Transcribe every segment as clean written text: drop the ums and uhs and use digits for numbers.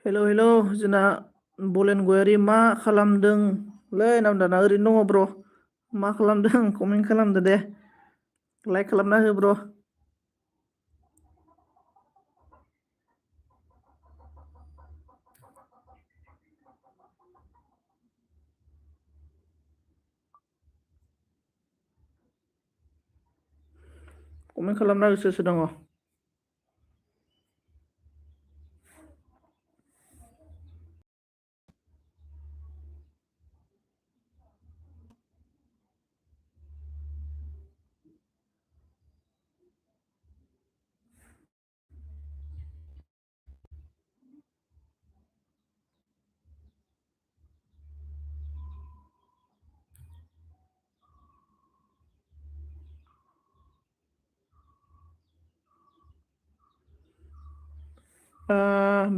Hello hello जोंना बलेन गयारि मा खालामदोंलै नामदाना ओरैनो दङ ब्र' मा खालामदों कमेन्ट खालामदो दे लाइक खालामना हो ब्र' कमेन्ट खालामना हो सोर सोर दङ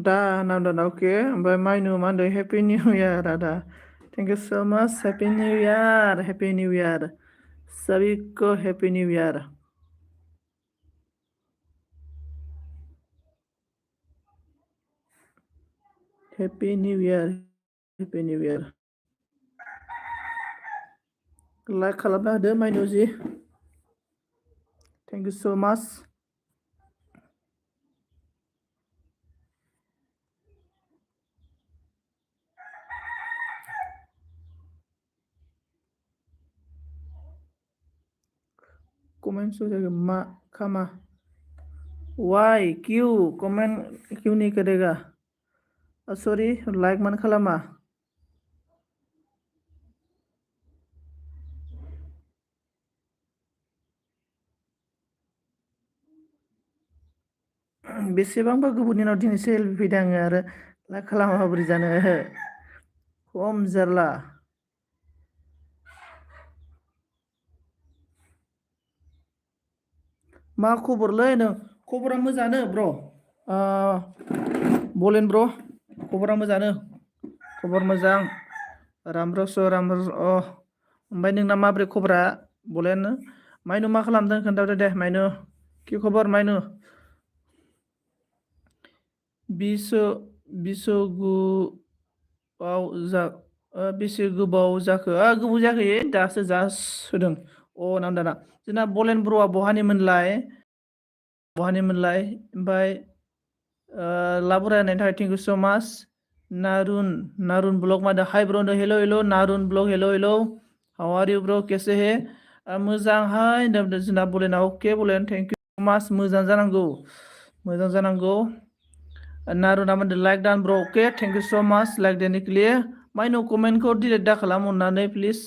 दा नामदाना अके ओमफ्राय माइनु मा होनदों हेपि निउ इयार आदा थेंक इउ सो माच happy new year happy new year सभी को happy new year happy new year happy new year like खालामना होदो माइनु जि थेंक इउ सो माच कमेन्ट सुन मा खामा वाई क्यों कमेंट क्यों नहीं करेगा सॉरी लाइक मान खालामा बेसेबांबा गुबुननि उनाव दिनैसो एलबि फैदों आङो आरो लाइक खालामाबा बोरै जानो खम जारला मा खबरलै नों खबरा मोजाङानो ब्र' बलेन ब्र' खबरा मोजाङानो खबर मोजां रामरस रामरस ओमफ्राय नोंना माब्रै खबरा बलेन माइनु मा खालामदों खोन्थादो दे माइनु कि खबर माइनु बिस बेसे गोबाव जाखो गोबाव जायाखै दासो जास्ट होदों नामदाना जोंना बलेन ब्र'आ बहानिमोनलाय ओमफ्राय लाब रायनायनि थाखाय थेंक इउ सो माच नारुन ब्लग मादो hi bro' hello hello Narun blog hello hello how are you bro' कैसे है मोजांहाय जोंना बलेना अके बलेन थेंक इउ सो माच मोजां जानांगौ नारुना मोनदो लाइक डान ब्र' अके थेंक इउ सो माच लाइक देनि क्लियर माइनो कमेन्टखौ डिलिट दा खालाम अननानै प्लिज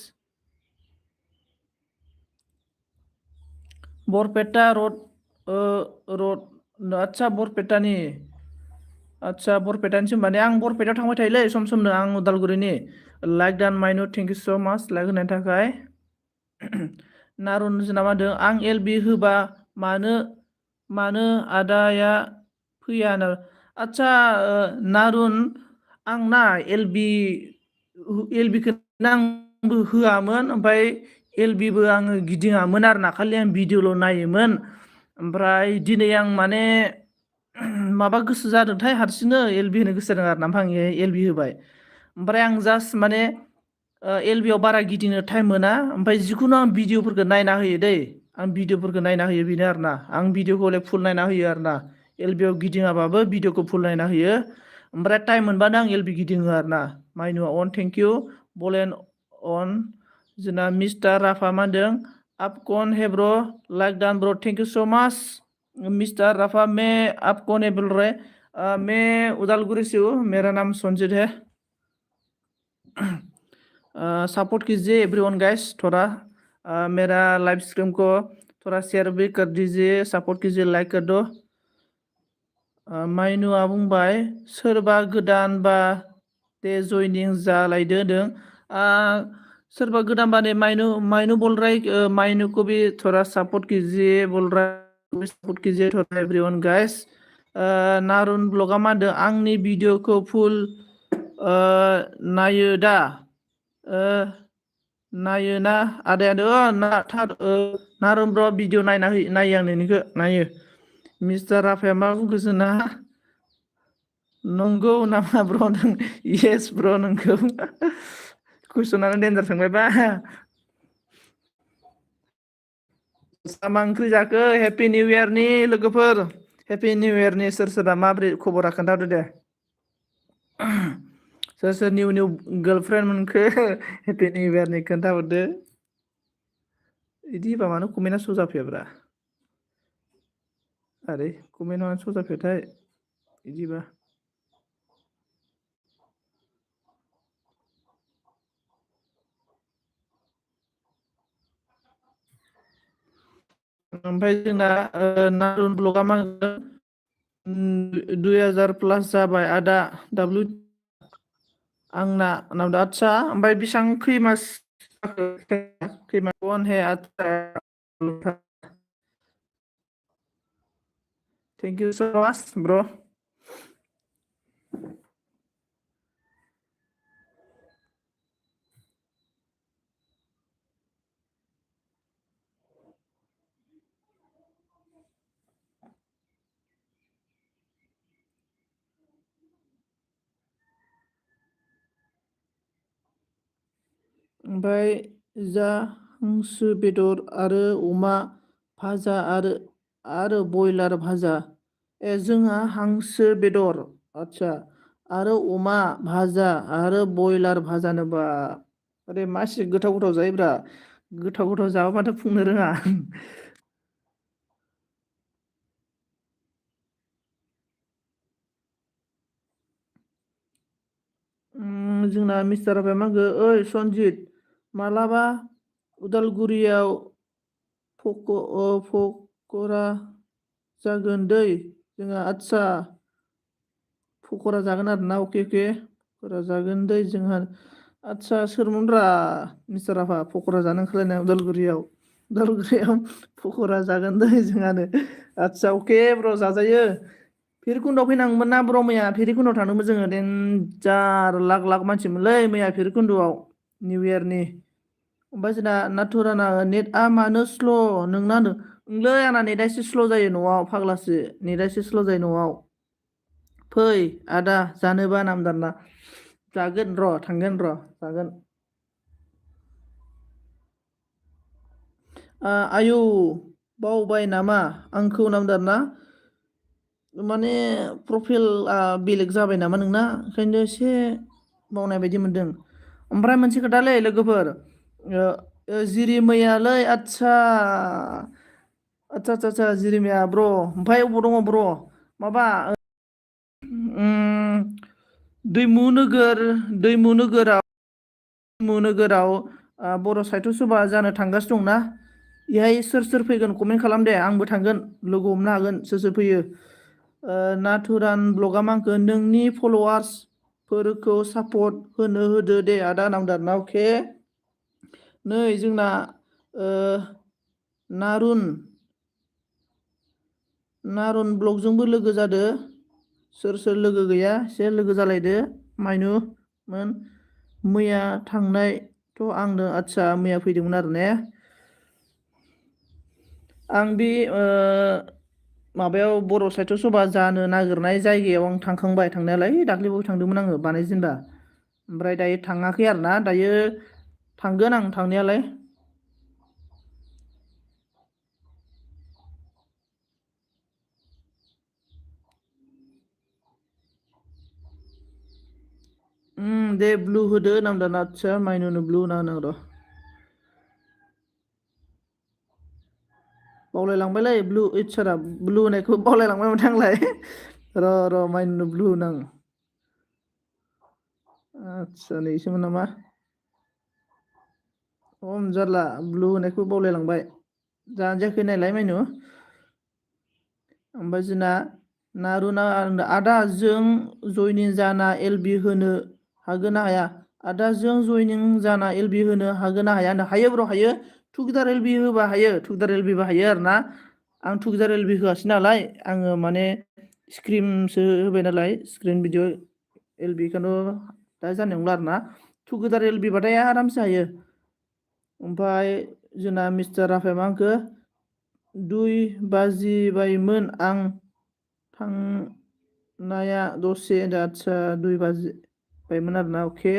बरपेटा रड आदसा बरपेटानि माने आं बरपेटायाव थांबाय थायोलै सम समनो आं उदालगुरिनि लाइक डान माइनु थेंक इउ सो माच लाइक होनायनि थाखाय नारुन जोंना मा होनदों आं एलबि होबा मानो आदाया फैया आदसा नारुन आंना एलबिखौ आंबो होआमोन ओमफ्राय एलबिबो आङो गिदिङामोन आरोना खालि आं भिडिअ'ल' नायोमोन ओमफ्राय दिनै आं माने माबा गोसो जादोंथाय हारसिंनो एलबि होनो गोसो जादों आरो ना ओमफ्राय आं एलबि होबाय ओमफ्राय आं जास्ट माने एलबियाव बारा गिदिंनो टाइम मोना ओमफ्राय जिखुनु आं भिडिअफोरखौ नायना होयो दै आं भिडिअफोरखौ नायना होयो बेनो आरोना आं भिडिअखौ हले फुल नायना होयो आरोना एलबियाव गिदिङाबाबो भिडिअखौ फुल नायना होयो ओमफ्राय टाइम मोनबानो आं एलबि गिदिङो आरोना माइनुआ अन थेंक इउ बलेन अन जोंना मिस्टार राफा मा होनदों आप कौन है bro like don bro thank you so much mister Rafa मैं आप कौन है बोल रहे मैं उदालगुरी से हूँ मेरा नाम संजित है सपोर्ट कीजिए एवरीवन गाइस थोड़ा मेरा लाइव स्ट्रीम को थोड़ा शेयर भी कर दीजिए सपोर्ट कीजिए लाइक कर दो माइनुआ बुंबाय सोरबा गोदान बा दे जयनिं जालायदो होनदों सोरबा गोदान बा दे माइनु बोल रहा है माइनु को भी थोड़ा सपोर्ट कीजिए बोल रहा है सपोर्ट कीजिए थोड़ा एवरीवन गाइस नारुन ब्लगा मा होनदों आंनि भिडिअखौ फुल नायो दा नायो ना आदायानो नारुन ब्र भिडिअ नायो आं नोंनिखौ नायो मिस्टार राफाया मा बुंखो जोंना नंगौ नामा ब्र नों येस ब्र नंगौ कुइसनानो डेन्जार सोंबायबा मा ओंख्रि जाखो हेपि निउ इयारनि लोगोफोर हेपि निउ इयारनि सोर सोरबा माब्रै खबरा खोन्थाहरदो दे सोर सोर निउ निउ गार्लफ्रेन्ड मोनखो हेपि निउ इयारनि खोन्थाहरदो बिदि होबा मानो कमेन्टआ श' जाफैयाब्रा आरे कमेन्टआ मानो श' जाफैयाथाय बिदिबा ओमफ्राय जोंना नारुन ब्लगआ मा होनो 2000 प्लास जाबाय आदा दाब्लिउ आंना नामदा आदसा ओमफ्राय बेसेबां खैमास खैमास अन हे आदसा थेंक इउ स' माच ब्र ओमफ्राय जा हांसो बेदर आरो अमा भाजा आरो बयलार भाजा जोंहा हांसो बेदर आदसा आरो अमा भाजा आरो बयलार भाजानोबा आरे मासि गोथाव गोथाव जायोब्रा गोथाव गोथाव जाबा माथो बुंनो रोङा जोंना मिस्टार आफाया मा होनखो ओइ सनजित मालाबा उदालगुरियाव पक'रा जागोन दै जोंहा आदसा पक'रा जागोन आरो ना अके अके पक'रा जागोन दै जोंहा आदसा सोरमोनब्रा मिस्टार आफा पक'रा जानो ओंखारलायनाय उदालगुरियाव पक'रा जागोन दै जोंहानो आदसा अके ब्र जाजायो भैरबखुन्दआव फैनांगौमोन ना ब्र मैया भैरबखुन्दआव थांदोंमोन जोङो देनजार लाख लाख मानसिमोनलै मैया भैरबखुन्दआव निउ इयारनि ओमफ्राय जोंना नाथुराना नेटआ मानो स्ल' नोंना ओंलै आंना नेटआ एसे स्ल' जायो न'आव फाग्लासो नेटआ एसे स्ल' जायो न'आव फै आदा जानोबा नामदांना जागोन र' थांगोन र' जागोन आयौ बावबाय नामा आंखौ नामदांना माने प्रफाइलआ बेलेग जाबाय नामा नोंना ओंखायनो एसे बावनाय बायदि मोनदों ओमफ्राय मोनसे खोथालै लोगोफोर जिरिमैयालै आदसा आदसा आदसा आदसा जिरिमाया ब्र ओमफ्राय अबाव दङ ब्र माबा दैमु नोगोराव बर' साहित्य सभा जानो थांगासिनो दंना बेहाय सोर सोर फैगोन कमेन्ट खालाम दे आंबो थांगोन लोगो हमनो हागोन सोर सोर फैयो नाथुरान ब्लगआ मा होनखो नोंनि फल'वार्सफोरखौ सापर्ट होदो दे आदा नामदार अके नै जोंना नारुन ब्लगजोंबो लोगो जादो सोर सोर लोगो गैया एसे लोगो जालायदो माइनुमोन मैया थांनायथ' आंनो आदसा मैया फैदोंमोन आरो ने आं बे माबायाव बर' साहित्य सभा जानो नागिरनाय जायगायाव आं थांखांबाय थांनायालाय दाख्लैबावै थांदोंमोन आङो बानायजेनबा ओमफ्राय दायो थाङाखै आरोना दायो थांगोन आं थांनायालाय दे ब्लु होदो नामदाना आदसा माइनुनो ब्लु होना होनां र' बावलायलांबायलै ब्लु इटसारा ब्लु होनायखौ बावलायलांबाय माथो आंलाय र' माइनुनो ब्लु होनां आदसा नैसोमोन नामा जारला ब्लु होनायखौ बावलायलांबाय जायाखै नायलाय माइनु ओमफ्राय जोंना नारुना आदा जों जयनिं जाना एलबि होनो हागोन ना हाया आदा जों जयनिं जाना एलबि होनो हागोन ना हाया हायो ब्र' हायो टुगेदार एलबि होबा हायो टुगेदार एलबि बा हायो आरो ना आं टुगेदार एलबि होआसै नालाय आङो माने स्क्रिनसो होबाय नालाय स्क्रिन भिडिअ एलबिखौथ' दा जानाय नंला आरोना टुगेदार एलबि बाथाय आरामसे हायो ओमफ्राय जोंना मिस्टार आफाया मा होनखो 2 बाजिबायमोन आं नाया दसे आदसा 2 बाजि बायमोन आरोना अके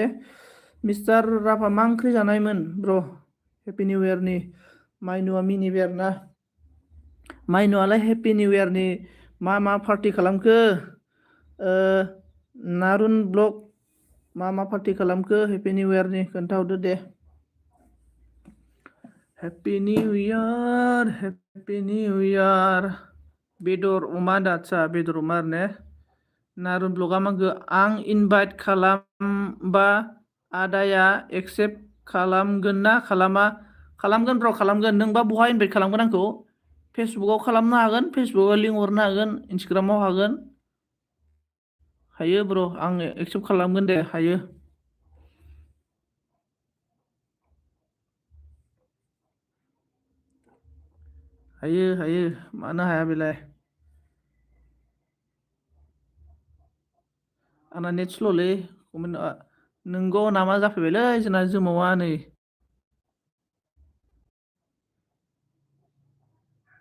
मिस्टार राफा मा ओंख्रि जानायमोन ब्र' हेपि निउ इयारनि माइनुआ मिनिबाय आरोना माइनुआलाय हेपि निउ इयारनि मा पार्टि खालामखो नारुन ब्लग मा पार्टि खालामखो हेपि निउ इयारनि खोन्थाहरदो दे हेपि निउ इयार बेदर अमा दादसा बेदर अमा आरो ने नारुन ब्लगा मागो आं इनभाइट खालामबा आदाया एक्सेप्ट खालामगोन ना खालामा खालामगोन ब्र खालामगोन नोंबा बहा इनभाइट खालामगोन आंखौ फेसबुकआव खालामनो हागोन फेसबुकआव लिंक हरनो हागोन इन्सटाग्रामाव हागोन हायो ब्र आं एक्सेप्ट खालामगोन दे हायो हायो मानो हाया बेलाय आंना नेट स्ल'लै नोंगौ नामा जाफैबायलै जोंना जोमावा नै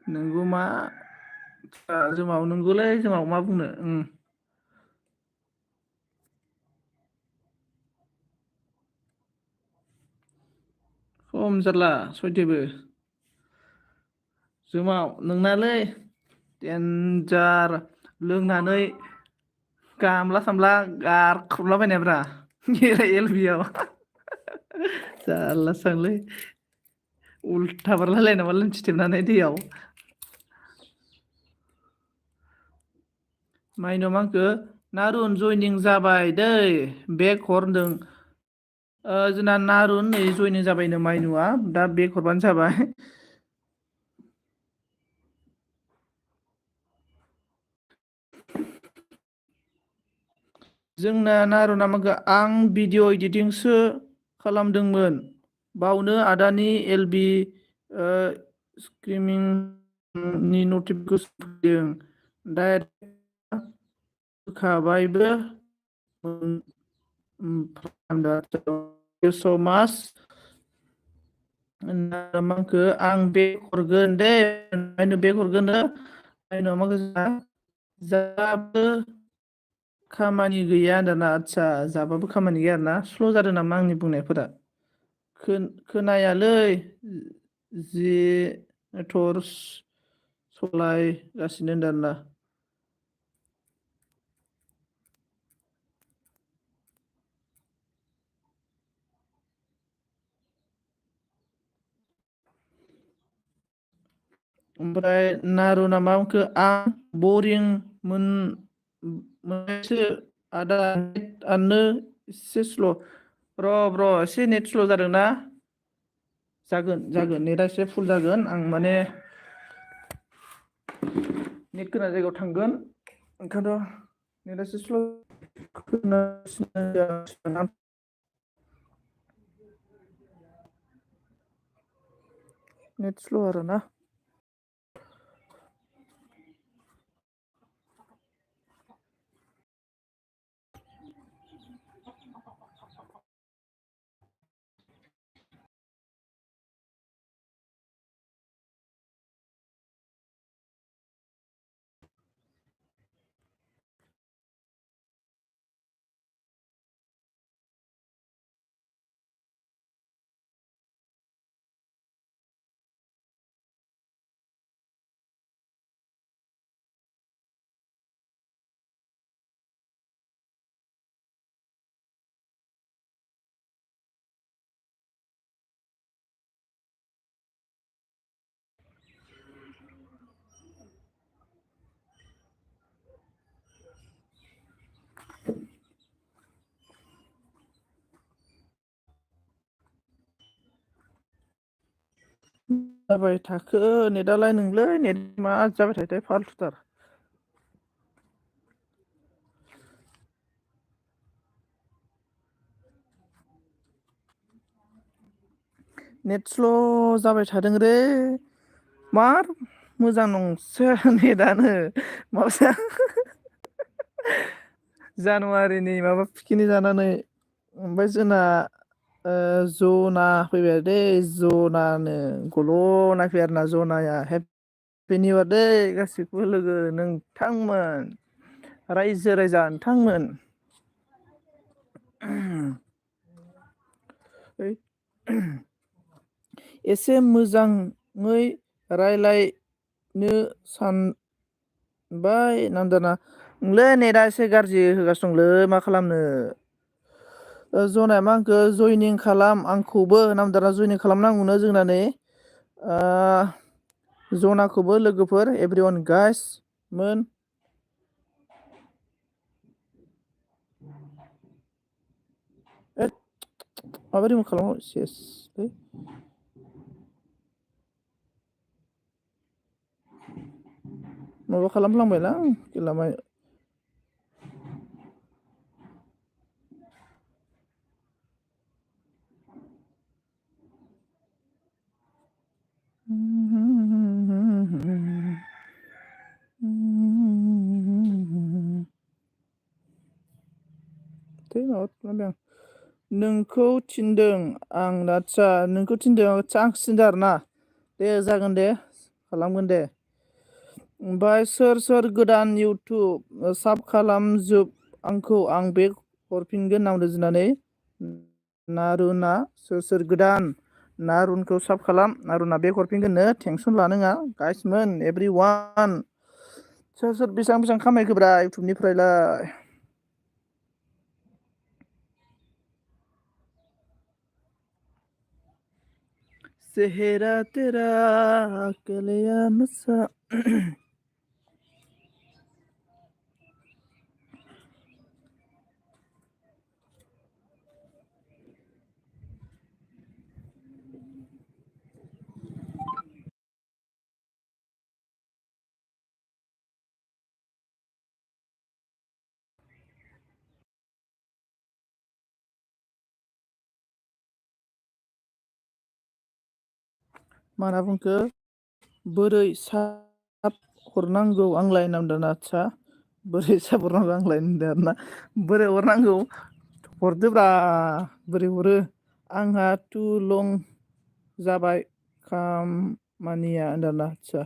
नोंगौ मा जोमाव नोंगौलै जोमाव मा बुंनो खम जारला सयथोबो जोमाव नोंनालै देन्जार लोंनानै गामला सामला गारख्रुबलाबायनायब्रा एल बि आव जारला सांलै उल्था बारलायलाय नामा लोंथिथेबनानै दैयाव माइनाव मा होनखो नारुन जयनिं जाबाय दै बेक हर होनदों जोंना नारुन नै जयनिं जाबायनो माइनुआ दा बेक हरबानो जाबाय जोंना नारुना माखो आं भिडिअ इडिटिंसो खालामदोंमोन बावनो आदानि एल बि स्क्रिमिंनि नटिफिकेसन फैदों डाइरेक्ट होखाबायबो स' मास माखो आं बेक हरगोन दे बेक हरगोन माखो जाबो खामानि गैया होनदोंना आदसा जाबाबो खामानि गैया आरोना स्ल' जादों नामा आंनि बुंनायफोरा खोनायालै जि टर्स सलायगासिनो होनदों आरोना ओमफ्राय नारुना मा बुंखो आं बरिं मोनसो आदा नेटआनो एसे स्ल' ब्र एसे नेट स्ल' जादोंना जागोन नेटआ एसे फुल जागोन आं माने नेट गोनां जायगायाव थांगोन ओंखायनोथ' नेटआ एसे स्ल' नेट स्ल' आरोना जाबाय थाखो नेटआलाय नोंलै नेट मा जाबाय थायोथाय फाल्थुथार नेट स्ल' जाबाय थादों मार मोजां नंसोया नेटानो माबासो जानुवारिनि माबा पिकनिक जानानै ओमफ्राय जोंना जना फैबाय दै जनानो गल' नायफैयो आरोना जनाया हेपि निउ इयार दै गासिबो लोगो नोंथांमोन रायजो राजा नोंथांमोन एसे मोजाङै रायलायनो सानबाय नांदोंना नोंलै नेटआ एसे गाज्रि होगासिनो दंलै मा खालामनो जनाया मा होनखो जयनिं खालाम आंखौबो नामदारा जयनिं खालामनांगौनो जोंना नै जनाखौबो लोगोफोर एभ्रिवान गाइस मोन माबा रिमुभ खालाम सेसलै माबा खालामफ्लांबायलां गेलामाय माबा खालामबाय आं नोंखौ थिनदों आं आदसा नोंखौ थिनदों आदसा आंखौ थिनदों आरोना दे जागोन दे खालामगोन दे ओमफ्राय सोर सोर गोदान इउटुब साब खालामजोब आंखौ आं बेक हरफिनगोन नामदो जोंनानै नारुना सोर सोर गोदान नारुनखौ साब खालाम नारुना बेक हरफिनगोननो टेनसन लानाङा गाइसमोन एभ्रि वान सोर सोर बेसेबां बेसेबां खामायखोब्रा इउटुबनिफ्रायलाय चेहेरा तेरा कलिया मसा मा होनना बुंखो बोरै साब हरनांगौ आंलाय नामदों आदसा बोरै साब हरनांगौ आंलाय होनदों आरोना बोरै हरनांगौ हरदोब्रा बोरै हरो आंहा टु लं जाबाय खामानिया होनदों आरोना आदसा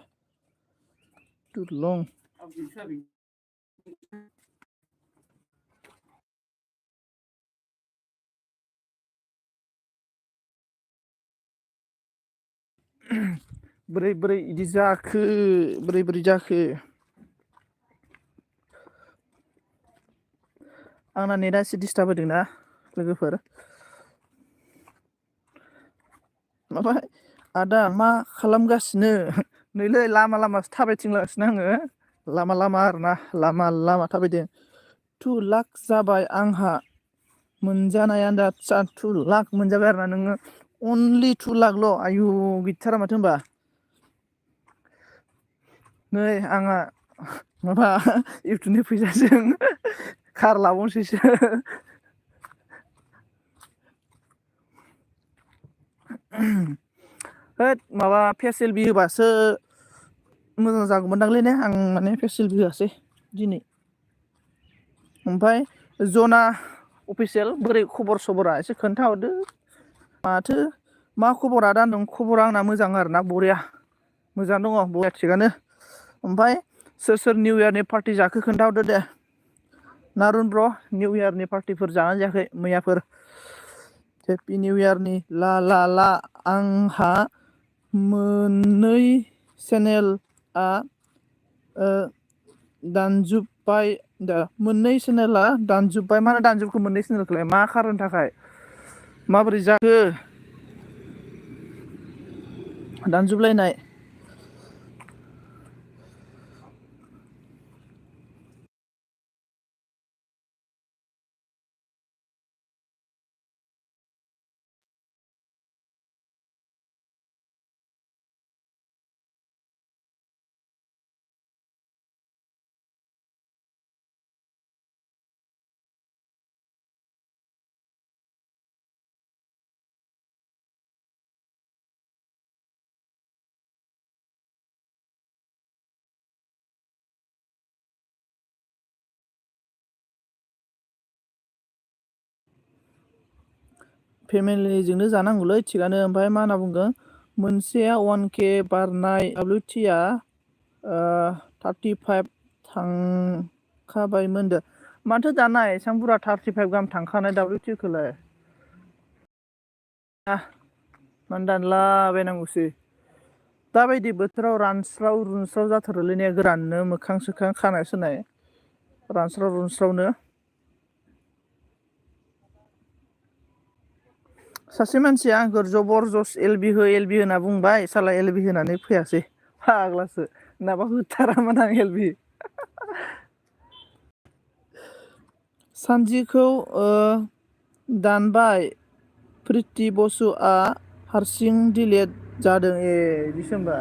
टु लं बोरै बोरै इदि जाखो बोरै बोरै जाखो आंना नेटआ एसे डिस्टार्ब होदोंना लोगोफोर माबा आदा मा खालामगासिनो नैलै लामा लामासो थाबायथिंगासिनो आङो लामा लामा आरोना लामा लामा थाबायदों 2 लाख जाबाय आंहा मोनजानाया आदसा 2 लाख मोनजाबाय आरोना नोङो अनलि 2 लाखल' आयु गैथारा माथो होनबा नै आंहा माबा इउटुबनि फैसाजों कार लाबावनोसैसो होद माबा फेसियेल बि होबासो मोजां जागौमोनदांलै ने आं माने फेसियेल होआसै दिनै ओमफ्राय जना अफिसियेल बोरै खबर सबरा एसे खोन्थाहरदो माथो मा खबर आदा नों खबरा आंना मोजां आरोना बरिया मोजां दङ बरिया थिगानो ओमफ्राय सोर सोर निउ इयारनि पार्टि जाखो खोन्थाहरदो दे नारुन ब्र' निउ इयारनि पार्टिफोर जानाय जायाखै मैयाफोर हेपि निउ इयारनि ला ला ला आंहा मोननै चेनेलआ दानजोब्बाय दा मोननै चेनेला दानजोब्बाय मानो दानजोबखो मोननै चेनेलखौलाय मा खारननि थाखाय माबोरै जाखो दानजोबलायनाय फेमिलिजोंनो जानांगौलै थिगानो ओमफ्राय मा होनना बुंगोन मोनसेया 1K बारनाय WTया 35 खाबायमोन दो माथो दाना एसां बुरजा 35 गाहाम थांखानाय WTO खौलाय मानो दानला बायनांगौसै दाबायदि बोथोराव रानस्राव रुनस्राव जाथारोलै ने गोराननो मोखां सोखां खानाय सोनाय रानस्राव रुनस्रावनो सासे मानसिया आंखौ जबर जस एलबि होनना बुंबाय साला एलबि होनानै फैयासै फाग्लासो नाबा होथारामोन आं एलबि सानजिखौ दानबाय प्रिति बसुआ हारसिं डिलेट जादों बिदिसो होमबा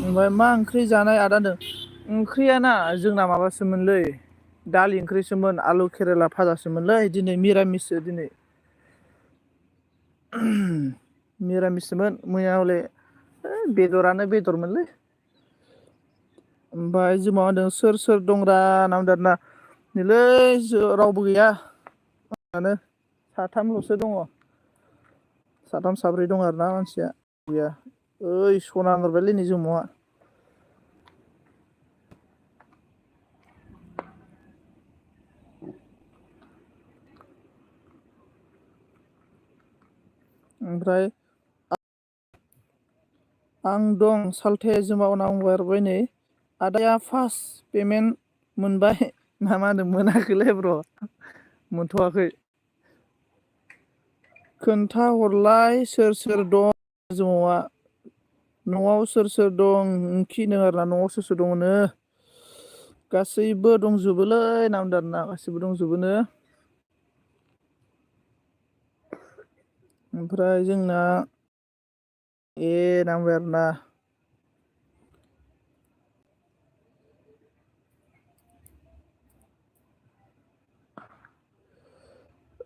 ओमफ्राय मा ओंख्रि जानाय आदा होनदों ओंख्रियाना जोंना माबासोमोनलै दालि ओंख्रिसोमोन आलु केरेला भाजासोमोनलै दिनै मिरामिससो दिनै मिरामिसमोन मैया हले बेदरानो बेदरमोनलै ओमफ्राय जों माबा होनदों सोर दंरा होनना बुंदों आरोना नैलै रावबो गैया मानो साथामल'सो दङ साथाम साब्रै दं आरोना मानसिया गैया ओइ सना हरबायलै नै जौम'आ ओमफ्राय आं दं सालथे जोमाव नांबारबाय नै आदाया फार्स्ट पेमेन्ट मोनबाय ना मा होनो मोनाखैलै ब्र' मोनथ'वाखै खोन्थाहरलाय सोर दं जौआ न'आव सोर दं खिनो आरोना न'आव सोर दङनो गासैबो दंजोबोलै होनना बुंदों आरोना गासैबो दंजोबोनो ओमफ्राय जोंना नांबाय आरोना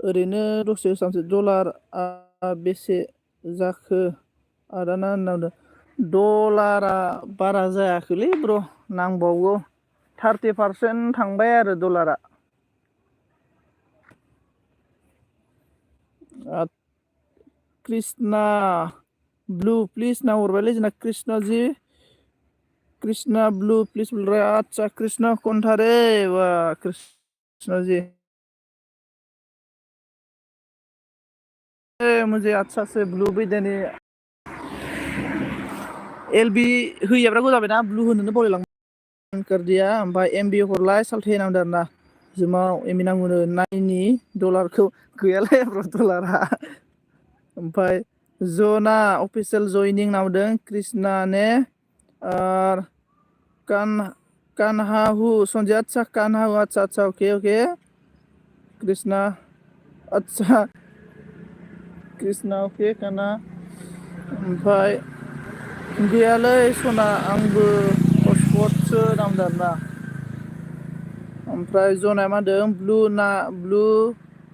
ओरैनो दसे सानसे डलारआ बेसे जाखो आदाना होनना बुंदों डलारा बारा जायाखैलै ब्र' नांबावगौ 30% थांबाय आरो डलारा कृष्णा ब्लु प्लिज ना हरबायलै जोंना कृष्णा ब्लु प्लिज आच्छा कृष्णा कनथारे बा कृष्णा जी मुझे अच्छा से ब्लू भी देने एलबि होयाब्रा गोजाबायना ब्लु होनोनो बावलायलांबाय कर दिया ओमफ्राय एमबि हरलाय सालथे नांदों आरोना जुमाव एमबि नांगौनो नाइनि डलारखौ गैयालै ब्र डलारा ओमफ्राय जना अफिसियेल जयनिं नामदों कृष्णा ने कान्हा हु सन्जय आच्छा कान्हा हु आच्छा अके कृष्णा आच्छा कृष्णा अके कान्हा ओमफ्राय गैयालै सना आंबो हटस्पटसो नांदों आरोना ओमफ्राय जनाया मा होनदों ब्लु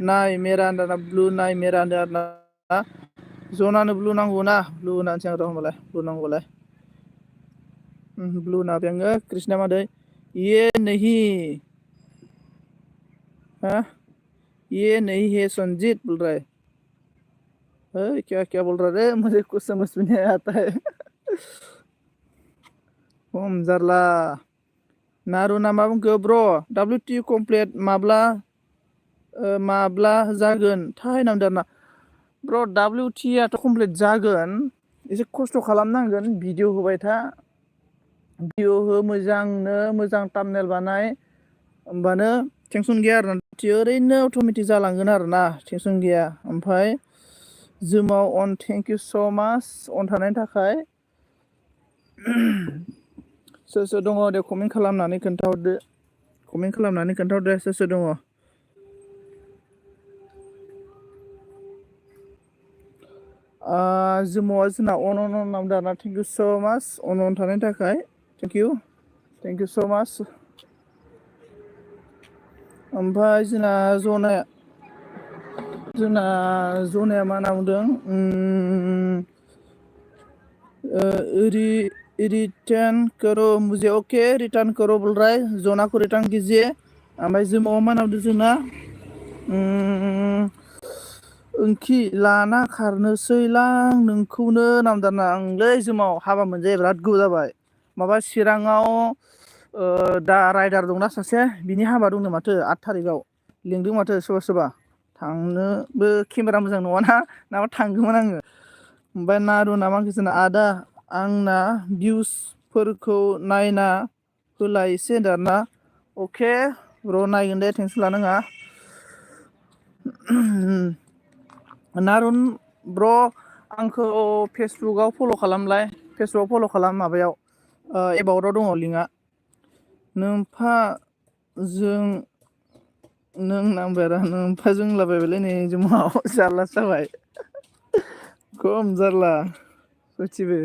नाय मेरा होनदों ब्लु नाय मेरा होनदों आरोना जनानो ब्लु नांगौ ना ब्लु होननानैसै आं र' होनबालाय ब्लु नांगौबालाय ब्लु होना आङो कृष्णा मा होनदों ये नहीं हाँ ये नहीं है संजीत बोल रहा है क्या बोल रहा है मुझे कुछ समझ में नहीं आता है हम जारला नारुना मा बुंखो ब्र' WTO कमप्लिट माब्ला जागोन थाय नांदों आरोना ब्र' WTOआथ' कमप्लिट जागोन एसे खस्थ' खालामनांगोन भिडिअ होबाय था भिडिअ हो मोजांनो मोजां थाम्बनेल बानाय होमबानो टेनसन गैया आरोना ओरैनो अट'मेटिक जालांगोन आरोना टेनसन गैया ओमफ्राय जुमाव अन थेंक इउ स' माच अन थानायनि थाखाय सोर दङ दे कमेन्ट खालामनानै खोन्थाहरदो सोर दङ जुमावआ जोंना अन नामदों आरोना थेंक इउ स' माच अन थानायनि थाखाय थेंक इउ स' माच ओमफ्राय जोंना जनाया मा होनना बुंदों रिटर्न करो मुझे ओके रिटर्न करो बोल रहा है जना को रिटर्न कीजिए ओमफ्राय जुमावआ मा होनना बुंदों जोंना ओंखि लाना खारनोसैलां नोंखौनो नामदाना आंलै जुमाव हाबा मोनजायो बिराद गोबाव जाबाय माबा चिराङाव दा राइडार दंना सासे बिनि हाबा दंनो माथो 8 थारिखआव लिंदों माथो सोरबा सोरबा थांनोबो केमेरा मोजां नङाना नाबा थांगौमोन आङो। ओमफ्राय नारुना मा होनखो आदा आंना भिउसफोरखौ नायना होलाय एसे होनदों आरोना। अके र' नायगोन दे टेनसन लानाङा। नारुन ब्र' आंखौ फेसबुकआव फल' खालामलाय फेसबुकआव फल' खालाम माबायाव एबाउटआव दङ लिंकआ नोमफा जों नों नाम्बारा नोमफा जोंलाबायबायलै नै जुमाव जारलासो जाबाय खम जारला सयथिबो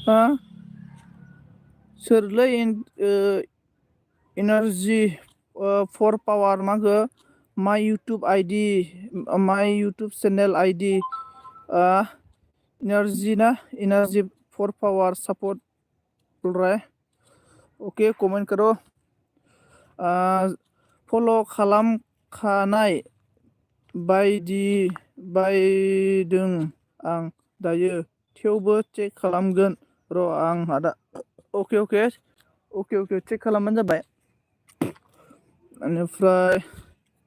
हा सोरलै एनारजि फर पावार मा होखो माइ इउटुब आइडि माइ इउटुब चेनेल आइडि इनारजि ना इनारजि फर पावार सापर्ट बोल रहा है अके कमेन्ट करो फल' खालामखानाय बायदि बायदों आं दायो थेवबो चेक खालामगोन र' आं आदा अके अके अके अके चेक खालामबानो जाबाय बेनिफ्राय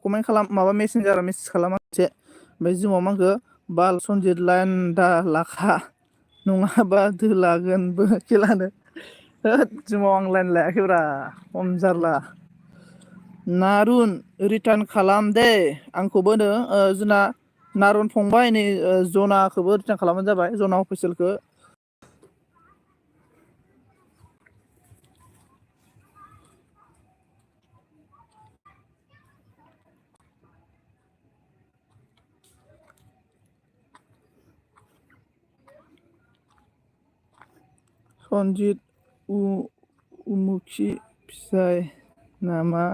कमेन्ट खालाम माबा मेसेन्जाराव मेसेज खालामा मोनसे ओमफ्राय जिमाव मा होनखो बाल सनजित लाइन दा लाखा नङाबा दोलागोनबो खेलानो होद जिमाव आं लाइन लायाखैब्रा खम जारला नारुन रिटार्न खालाम दे आंखौबो नो जोंना नारुन फंबाय नै जनाखौबो रिटार्न खालामबानो जाबाय जना अफिसियेलखौ सनजित उमुखि फिसाय नामा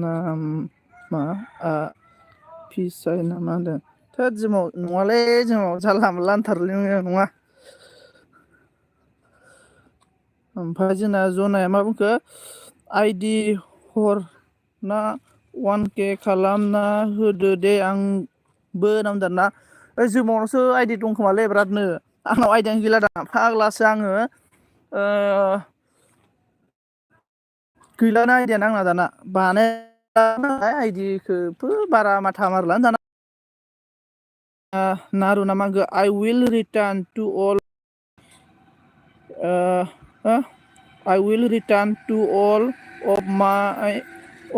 नामा फिसाय नामा होनदों थोद जिमाव नङालै जिमाव जानला मोनला होनथारोलै नङा ओमफ्राय जोंना जनाया मा बुंखो आइदि हरना 1K खालामना होदो दे आंबो नामदार ना ओइ जिमावनावसो आइदि दंखोमालै बिरादनो आंनाव आइदियानो गैला दा फाग्लासो आङो गैलानो आइदियानो आंना दाना बानाय आइदिखौबो बारा माथा मारिला दाना नारुना मा होनखो I will return to all I will return to all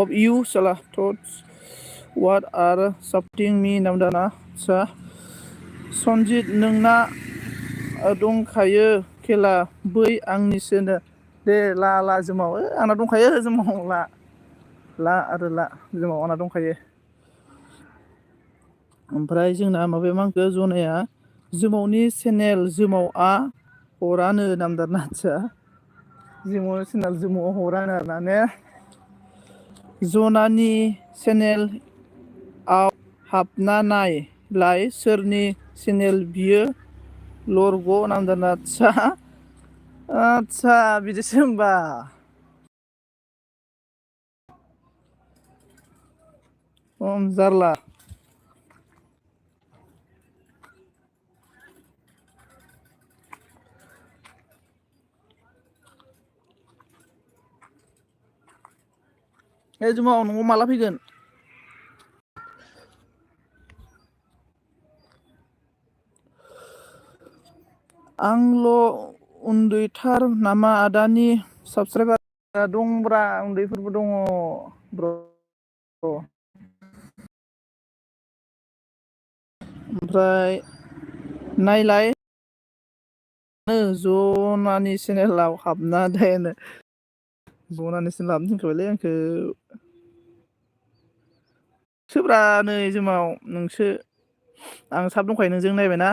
of you salah thoughts what are something me नामदाना आदसा सनजित नोंना दंखायो खेला बै आंनिसोनो दे ला जिमाव आंना दंखायो जिमाव ला आरो ला जिमाव आंना दंखायो ओमफ्राय जोंना माबाया मा होनखो जनाया जिमावनि चेनेल जिमावआ हरानो नामदार आदसा जिमावनि चेनेल जिमाव हरानो आरोना ने जनानि चेनेलआव हाबना नायलाय सोरनि चेनेल बियो लरग' नामदार आदसा बिदिसो होमबा खम जारला ए जुमाव न'आव माला फैगोन आंल' उन्दैथार नामा आदानि साबसक्राइबार दंब्रा उन्दैफोरबो दङ ब्र ओमफ्राय नायलाय जनानि चेनेलाव हाबना देनो जनानि चेनेल हाबनो थिनखाबायलै आंखौ सोब्रा नै जिमाव नोंसो आं साब दंखायो नोंजों नायबायना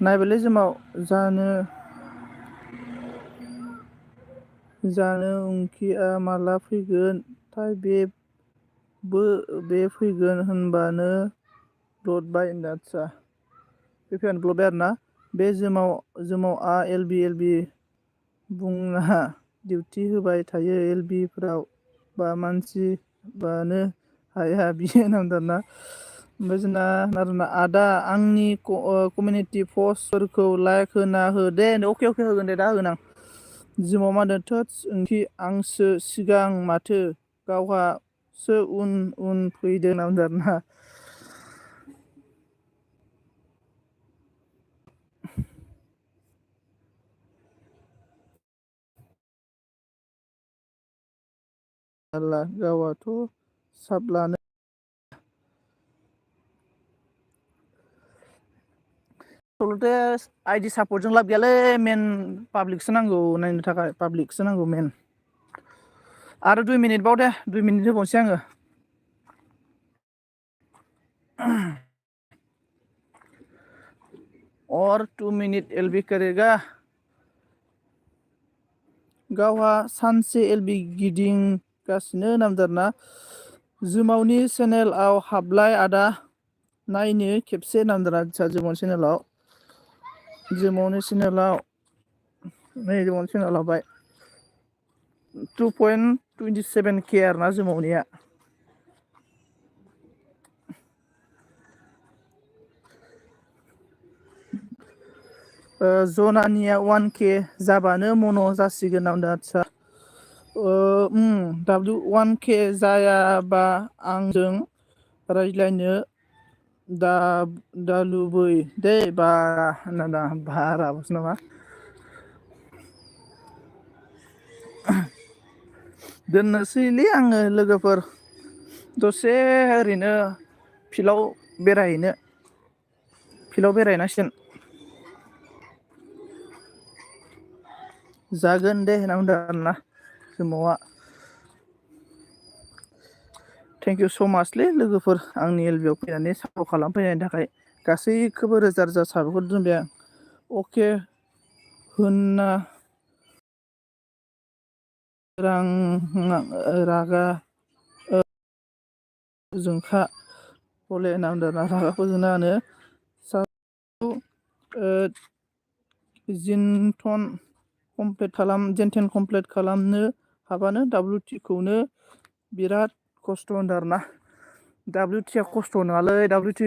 नायबायलै जोमाव जानो उंखिया माला फैगोन थाय बे फैगोन होनबानो ब्लडबाय आदसा बे फैगोन ब्लडबाय आरोना बे जोमावआ एल बि बुंना डिउटि होबाय थायो एल बि फोराव बा मानसि बानो हाया बियो नांदोंना ओमफ्राय जोंना आरोना आदा आंनि कमिउनिटि पस्टफोरखौ लाइक होना हो दे अके होगोन दे दा होगोन आं जिमाव मा होनो थोदस ओंथि आंसो सिगां माथो गावहासो उन उन फैदों होनना बुंदों आरोना गावआथ' साब लानो सलथे आइडि सापर्टजों लाब गैयालै मेन पाब्लिकसो नांगौ नायनो थाखाय पाब्लिकसो नांगौ मेन आरो 2 मिनिट बाव दे 2 मिनिट होबावनोसै आङो और 2 मिनिट एलबि करेगा गावहा सानसे एलबि गिदिंगासिनो नामजादा जोमावनि चेनेलाव हाबलाय आदा नायनो खेबसे नामजादा जोमावनि चेनेलाव नै जोमावनि चेनेलाव हाबबाय 2.27K आरोना जोमावनिया जनानिया 1K जाबानो मन' जासिगोन होनना बुंदों आदसा 1K जायाबा आंजों रायज्लायनो दा लुबै दै बारा होनना बारालसो नामा दोननोसैलै आङो लोगोफोर दसे ओरैनो फिल्डआव बेरायहैनांसिगोन जागोन दे होनना बुंदों आरोना जोमावआ थेंक इउ स' माचलै लोगोफोर आंनि एलबियाव फैनानै सापर्ट खालामफैनायनि थाखाय गासैखौबो रोजा रोजा साबायखर दोनबाय आं अके होनना रागा जोंखा हले होनना बुंदों रागा फोजोंना होनो जेनथेन कमप्लिट खालामनो हाबानो WT खौनो बिराद खस्थ' होनदों आरोना WT आ खस्थ' नङालै WT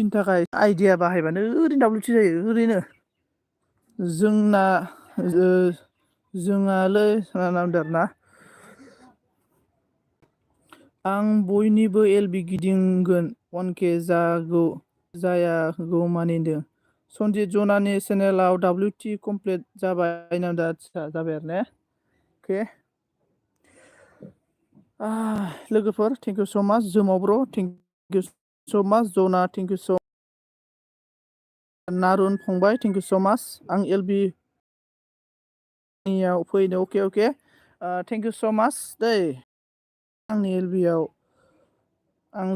नि थाखाय आइडिया बाहायबानो ओरैनो WT जायो ओरैनो जोंहालै होनना बुंदों आरोना आं बयनिबो एलबि गिदिंगोन 1K जायागौ मानिदों सनजित जनानि चेनेलाव WT कमप्लिट जाबाय होनना आदसा जाबाय आरो ने अके लोगोफोर थेंक इउ स' माच जोमाव ब्र' थेंक इउ स' माच जना थेंक इउ स' नारुन फंबाय थेंक इउ स' माच आं एलबि नियाव फैनो अके थेंक इउ स' माच दै आंनि एलबियाव आं